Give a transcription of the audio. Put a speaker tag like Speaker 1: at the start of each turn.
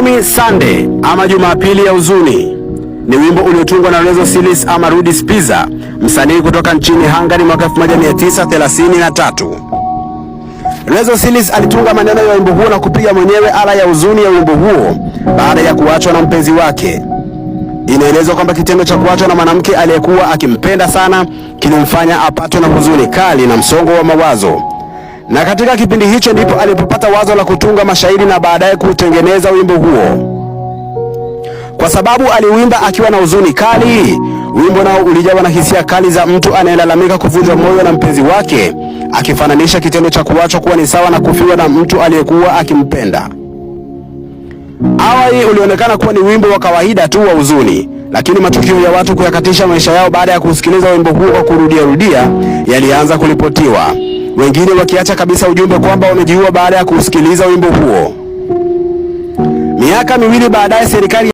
Speaker 1: Gloomy Sunday ama Jumapili ya huzuni ni wimbo uliotungwa na Renzo Silis ama Rudi Spitzer, msanii kutoka nchini Hungary mwaka 1933. Renzo Silis alitunga maneno ya wimbo huo na kupiga mwenyewe ala ya huzuni ya wimbo huo baada ya kuachwa na mpenzi wake. Inaelezwa kwamba kitendo cha kuachwa na mwanamke aliyekuwa akimpenda sana kilimfanya apatwe na huzuni kali na msongo wa mawazo, na katika kipindi hicho ndipo alipopata wazo la kutunga mashairi na baadaye kutengeneza wimbo huo. Kwa sababu aliuimba akiwa na huzuni kali, wimbo nao ulijawa na hisia kali za mtu anayelalamika kuvunjwa moyo na mpenzi wake, akifananisha kitendo cha kuachwa kuwa ni sawa na kufiwa na mtu aliyekuwa akimpenda. Awali ulionekana kuwa ni wimbo wa kawaida tu wa huzuni, lakini matukio ya watu kuyakatisha maisha yao baada ya kusikiliza wimbo huo wa kurudia rudia yalianza kuripotiwa, wengine wakiacha kabisa ujumbe kwamba wamejiua baada ya kusikiliza wimbo huo. Miaka 2 baadaye serikali